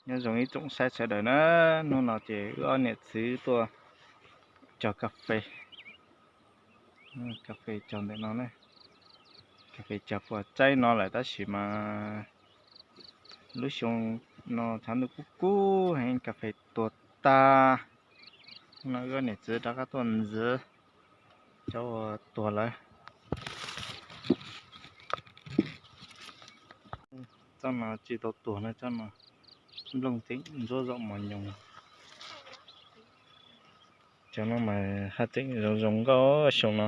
Nyob zoo ib tsoom saib sawv daws na, hnub no ces wb ob niam txiv tuaj cog kas fes. Kas fes cog ntawm no na, kas fes cog puas tsaib no lawm tab sis mas lub xyoo no tshav ntuj kub kub heev kas fes tuag tag. Hnub no wb ob niam txiv rov qab tuaj ntxiv cov uas tuag lawm. Tsob no tsis tau tuag na, tsob no nplooj tseem ntsuab zaum mos nyoos. Cov no mas haj tseem zoo zoo nkauj xyoo no,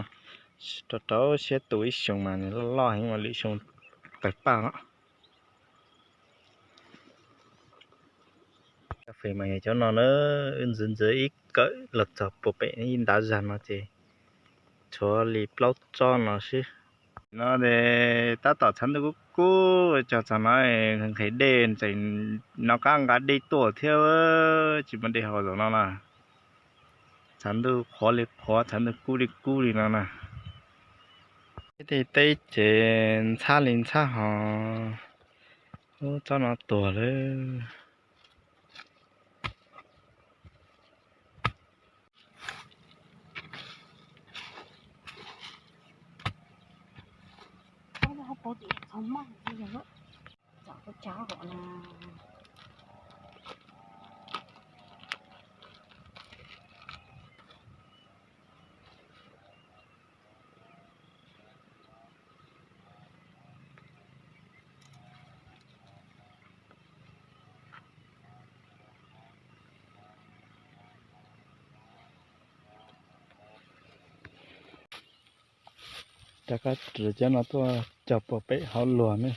rau rau siab tus ib xyoos mas nws loj loj heev mas lwm xyoo tawg paj no. Kas fes mas yog cov no na, wb ntxiv ntxiv ib kawm los txog puag pem ib ntav zag no ces tshuav li plaub tsob no xwb. No ces tab tom tshav ntuj kub kub cog txog no, nqhis dej tseem nov qab nqa dej tuaj thiab, tsis muaj dej haus zaum no na. Tshav ntuj qhuav li qhuav, tshav ntuj kub li kub li no na. Teb teb ces ntxhab li ntxhab hos. Ub, tsob no tuag lawm. Rov qab rwv cov no tuaj cog puag pem hauv luag ne.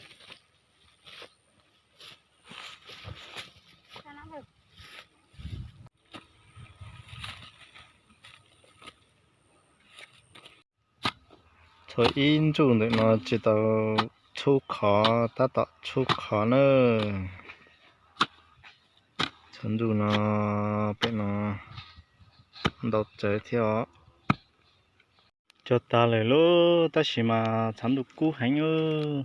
Txhua ib ntsuj ntawm no tsis tau tshub qhov, tab tom tshub qhov na. Txhua ntsuj no, pem no ntau tsawv thiab os. Cog tas lawm lauj, tab sis mas tshav ntuj kub heev.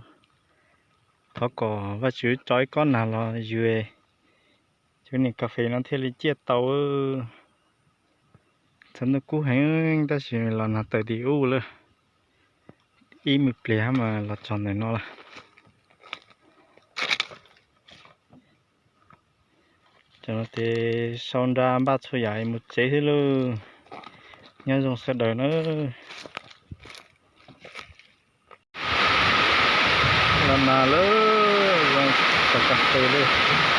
Thov kom Vajtswv tso ib kob nag los yug cov niag kas fes no thiaj li ciaj tau. Tshav ntuj kub heev tab sis los nag tawm tim ub lawm. Ib me pliag mas los txog ntawm no lawm. Cov no ces sau nra npaj txhua yam mus tsev xwb lauj. Nyob zoo sawv daws na. Los nag lawm, zoo txog kas fes lawm.